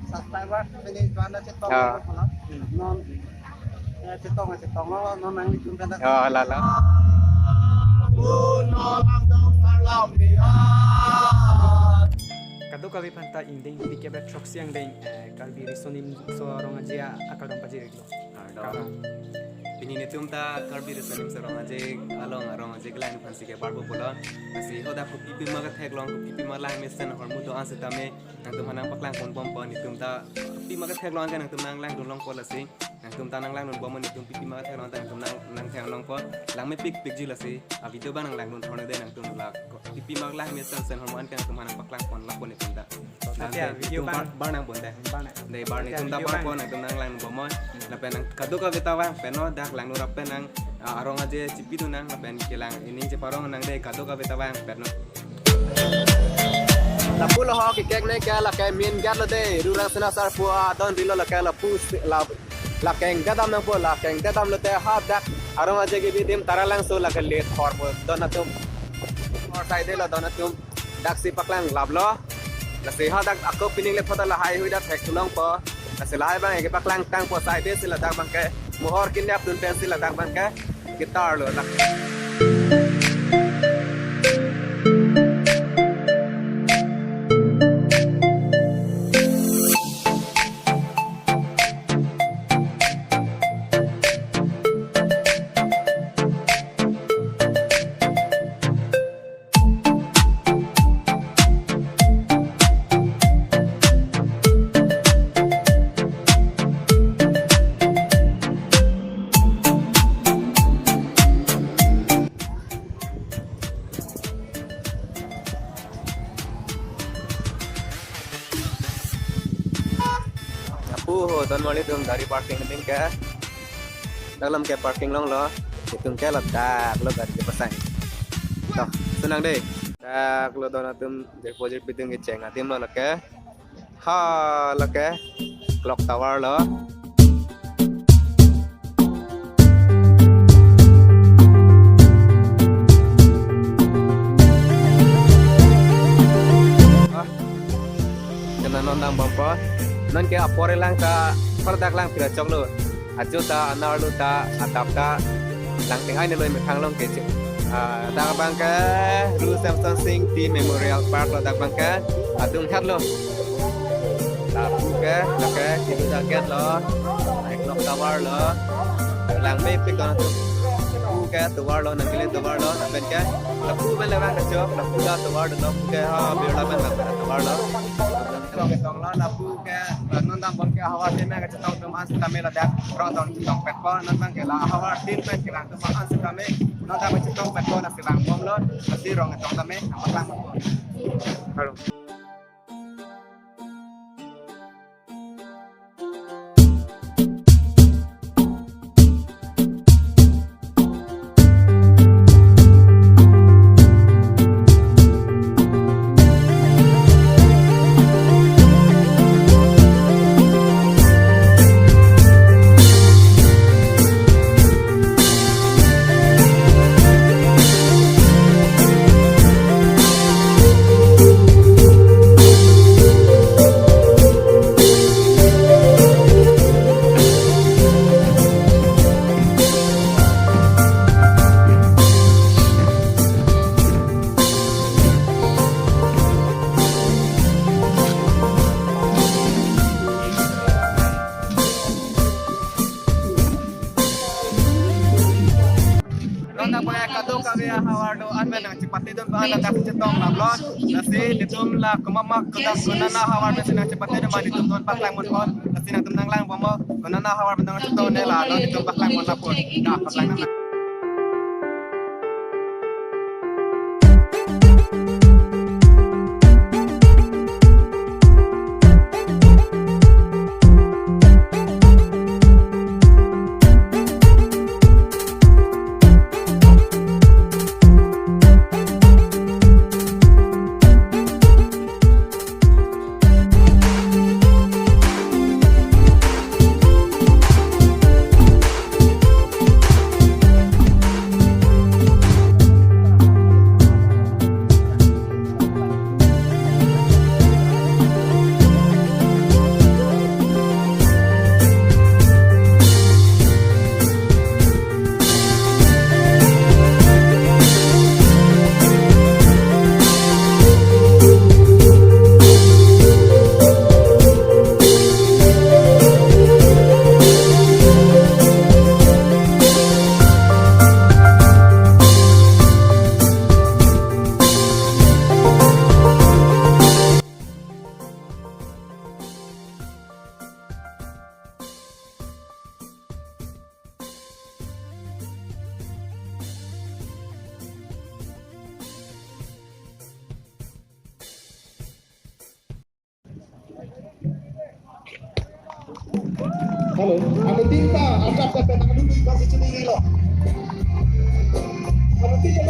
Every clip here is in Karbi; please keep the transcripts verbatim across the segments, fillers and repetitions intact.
Subscriber pini juan chetong. Ya. Non, eh, chetong, chetong lo, non nanglitum pen. Ya, lalo. Kadokave aphanta ingdeng, P K B throksi angdeng, eh, Karbi Riso Nimso Rong Aje akardom pajirlo. Kardom. Pini netum ta Karbi Riso Nimso Rong Aje along arong aje kelang aphansi kebarbo pulo. Lasi hadak kopi pima ketheklong, kopi pima langmesen ahormu do-an setame nangtum aphan nangpaklang ponbom po, netum ta kopi pima ketheklong ke nangtum nanglangdun longpo lasi. Nangtum ta nanglangdun bom, netum kopi pima ketheklong ta nangtum nang, nangtheklongpo. Langmepikpikji lasi. A video abang nanglangdun thorne de nangtum la kopi pima langmesen ahormu an ke nangtum aphan nangpaklang pon lapu netum ta. Tati a video abang. Bar, bar nangbom de. Bar nang. De bar netum ta video bar abang. Pon nangtum nanglangdun bom. Lapen nang kadokave ta vangpetnon, dak langno rap pen nang, ah, arong aje chipidun nang, lapen kelang ining cheparong nang de kadokave ta vangpetnon. Lapu lo ho kekek ne ke lake main gate lo de, Rurang Sena Sarpo adon rilo lake lapu si-, la, lake ingdedam nangpo, lake ingdedam lote hadak arong aje kebi adim Taralangso lake le thorpo don atum. Or side lo don atum. Daksi paklang laplo. Lasi hadak ako pining le photo lahai hui dak thek tulongpo. Lasi lahai abang ke paklang tangpo side si ladak abang ke mohor kinep dun pensi ladak abang ke guitar lo dak. Apu ho, don mali tum gari parking ding ke. Dalam ke parking longlo, itum ke ladak lo gari kepasang. Toh, senang deh. Dak lo don atum jirpo jirpi atum kecheng adim lo lake. Ha, lake. Clock tower lo. Ah. Kena non dambompo. Non ke apor elang ta, pardak lang pira choklo. Ajo ta, anerlo ta, adap ta, lang tengai ne lo methang along ke che. Ah, dak abang ke, Ru Semson Sing Tea Memorial Park lo dak abang ke, adung khat lo. Lapu ke, lake, kilu dak gate lo, clock tower lo, langmepik lo, lapu ke tower lo, nangkele tower lo, lapen ke, lapu pen le vang kachok, lapu ta tower lo, lapu ke, ha, Birla pen vang tower lo. Tong tong lo, lapu ke, non dambom ke havar tin pen kachetong atum an setame ladak rong tong chetongpetpo, non abang ke la havar tin pen kelang atum an setame non dambom chetongpetpo, lasi vangbomlo, lasi rong tong tame nangpaklang ponpo. Halo. Rona boya kadokave ahavar do-an pen nangchepatedun ba ladak chetong laplo. Lasi netum la komat ma kodak konana ahavar pensi nangchepatedun ba netum non paklang ponpo. Lasi nangtum nanglang bompo. Konana ahavar pen nangchetong ne la non netum paklang pon lapu. Dah paklang nang. Hello, anu tinta, ajak ke penang dulu, masih cumi nilo. Anu tinta,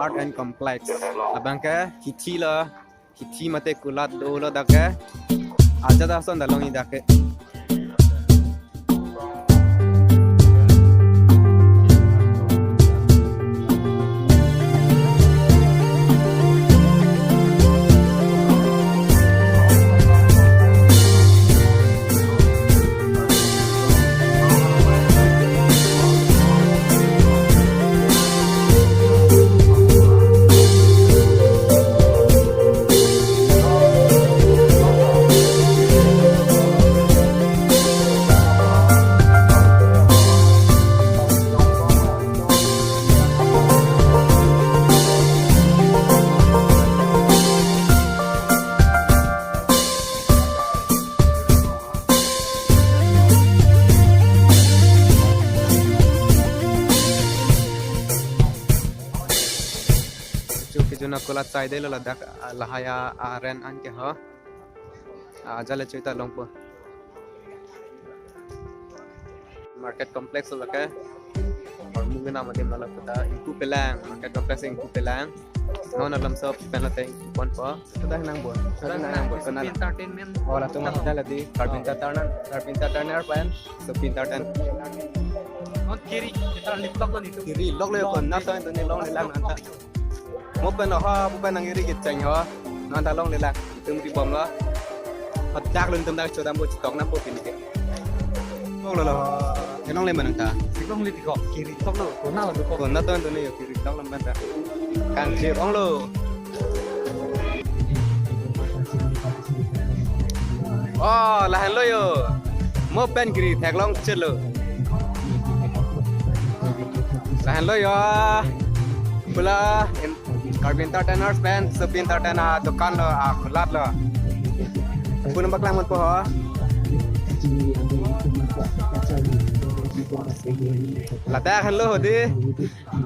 Art and Complex. Labang ke hithi lo, hithi mate kulat dolo dak ke. Ajat ason dak longji dak ke. Chu kejun akulat chai delo ladak, ah, lahai a, ah, aren an ke ho. Ah, jale chuita longpo. Market complex lo ke. Hormu kena mati malam kita ingku pelang. Market complex ingku pelang. Non alam sop pen late ingku ponpo. Sudah nang bon. Sudah nang bon. Kena. Entertainment. Oh, latum kita lagi Karbi Entertainer, Karbi Entertainer pen. Sopi Entertainer. Kiri, kita lipat lo nih. Kiri, lok lo ya kon. Nata itu nih long lelang nata. Mo pen ho, mo pen nang iri kecheng ho. Nang ta longlelang. Itum ribom lo. Hadak lun tum dak chodam bo chitok nam bo pini ke. Longlo lo. Kelongle ma nang ta. Kelongle ti ko kiri tok lo. Kona lo ko. Kona to anto ne yo kiri tok lam ta. Kangchir ong lo. Oh, lahenlo yo. Mo pen kiri theklong chelo. Lahenlo yo. Pula in, Karbi Entertainers pen Sopi Entertainer adukan lo, ah, kulat lo. Pun baklang mut po ho. Ladak henlo hodi.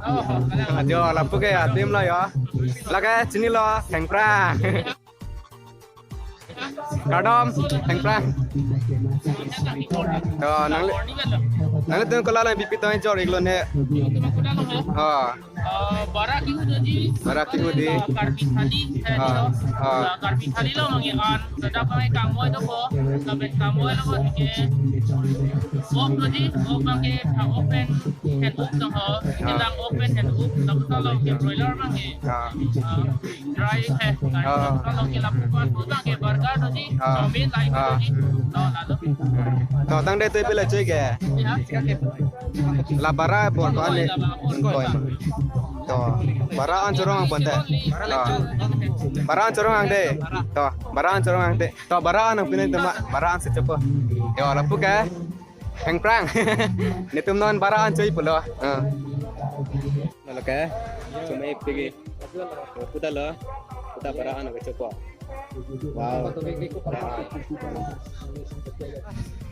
Oh, jo lapu ke adim lo yo. Lake chinilo Thengphrang. Kardom, Thengphrang. To nangli, nanglitum kola la bipi tong jor iklo ne. Oh. Ah, bara ke-u doji. Bara ke-u di. Karbi thali, eh, Ah, dito. Ah. Ah, Karbi thali lo mangi an. Sada pa kangvoi dopo. Lapen kangvoi lo ke. Wok doji, wok abang ke, ah, open hand hook dong ho. Ah. Ilang open hand hook. Lapu ta lo ke broiler abang ke. Ah. Ah, dry, eh. Ah. Lapu ta lo ke lapu pa abang ke burger doji. Ah. Chowmein lain Ah. doji. To lalo. To tangdet tu pila chui ke? Ya. La bara bor ko ane. Ingkoi. To, bara an chorong ang ponte. To. Bara an chorong ang de. To, bara an chorong ang de. To, bara an ang pinai tema, bara an si chepo. Yo, lapu ke. Thengphrang. Netum non bara an choi pulo. Ah. Lalo ke. Chuma ipigi. Puta lo. Puta bara an ke chepo. Wow.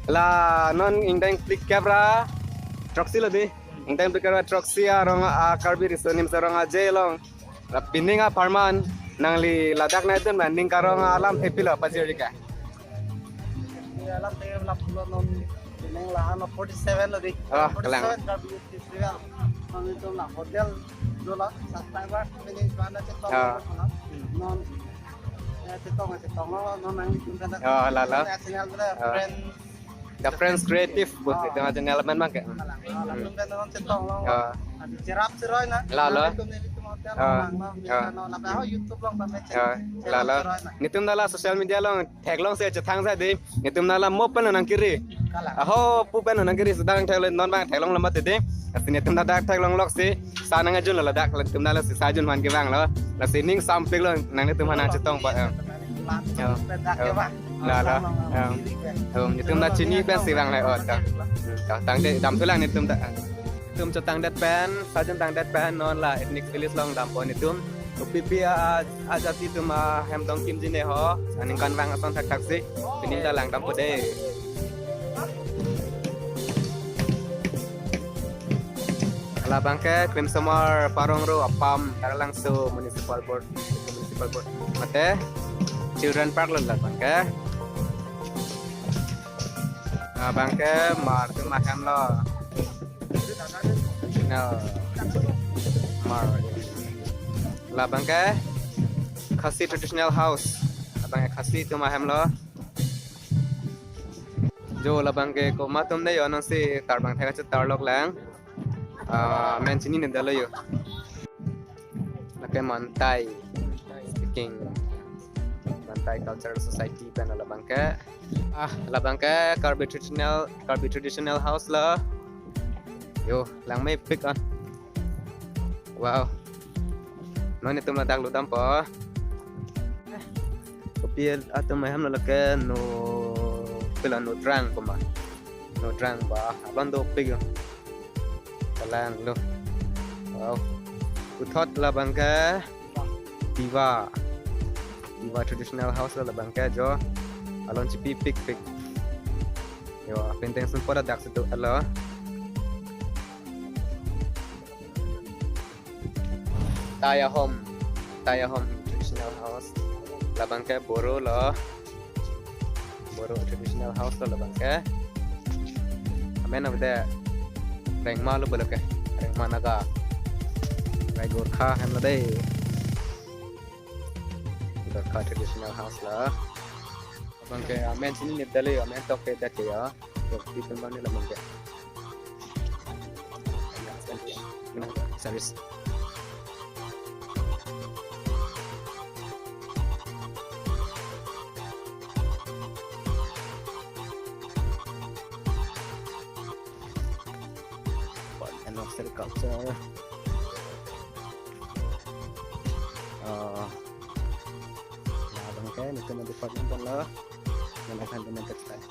La non ingdeng plik kebra throksi lo di. Ingdeng plik kebra throksi arong a Karbi Riso Nimso Rong Aje along. La pining apharman nangli ladak nangdun ma ning karong alam happy lo pajir ka. Alam te alam pulo non pining la ano forty-seven lo di. Ah, kalang. Forty-seven Karbi Festival. Kami tu la hotel dolo subscriber pining tuan na chetong Ah. lo. Non Eh, chetong, chetong lo, non nangtum kan. Oh, lalo. Channel tu Ah. friend. The Friends Creative, bu, Ah. itu channel abang ke. Alang, ah, latum kan non chetong lo. Ah. Adi cherap cheroi na. Lalo. Nangtum nelitum hotel Ah. lang lo, Ah. bisa non, apa, oh, YouTube along pamechen. Ah, Cherap lalo. cheroi na. Netum dak la social media along theklong si chethang si di. Netum dak la mo pen nangkiri. Kalang. Aho, pu pen nangkiri sedang thek non abang theklong lo mati di. Lasi netum dak theklong lok si. Sa nang ajun lo ladak, netum dak lasi sa ajun man kevang lo. Lasi ning sampik lo nangtum aphan nangchetong po. Eh. Yo. Dak Yo. kevang. Lalo. Yo. Yo, netum dak chini pen si vang lo. Oh, dak. Hmm, dak tangdet dam thulang netum dak. Netum chotangdet pen, sa ajun tangdet pen non la ethnic village along dampo netum. Kopi pi a, a, ajati atum ahem dong kimji ne ho. Aningkanvang ason thakthak si. Pining dak langdampo de. Labang ke Krimsomar Parong Ro Apam Taralangso Municipal Board, Municipal Board. Mate Children Park lo labang ke. Labang ke mar atum ahem lo. No. Mar. Labang ke Khasi Traditional House. Labang ke Khasi atum ahem lo. Jo labang ke komat atum ne yo non si tarbang thek chetar lok lang. Ah, men chinine det lo yo. Lake Mantai speaking. Mantai Cultural Society pen labang ke. Ah, labang ke Karbi Traditional, Karbi Traditional House lo. Yo, langmepik an. Wow. Non netum ladak lutdampo. Kopi atum ahem lo lake no pela no drang koma. No drang ba alon dopik yo. Kalang lo. Wow. Puthot labang ke Tiwa. Tiwa Traditional House lo labang ke jo. Alon chipipikpik. Yo, apin teng sun poda dak situ alo. Taya Home, Taya Home Traditional House. Labang ke Boro lo. Boro Traditional House lo labang ke. Amen of the Rengma lo bolo ke. Rengma Naga. Rai Gorkha hem lo dei. Gorkha Traditional House lo. Labang ke amen chinine det lo, amen tok ke det ke ya. Tok di pun bang ni labang ke. Service. Part and of the culture. Uh, nah, bang kayak ini kena department pun lah. Yang akan dengan textile.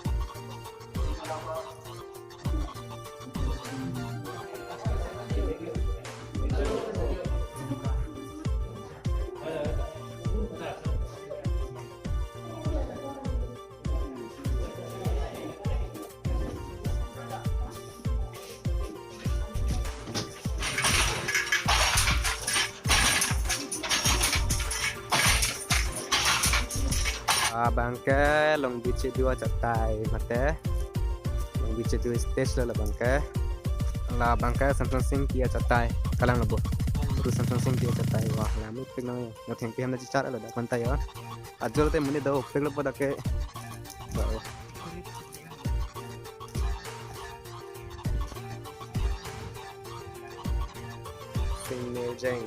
Labang ke Longbi Chedu achatai mate. Longbi Chedu stage lo labang ke. Labang ke Semson Singki achatai. Kalang lo bo. Ru Semson Singki achatai. Wah, lam ipik nang yo. Yo thengpi hem na chichar lo dak pantai yo. Ajol te muni do pik lo po dak ke. Wah, wah. Sing Nirjeng.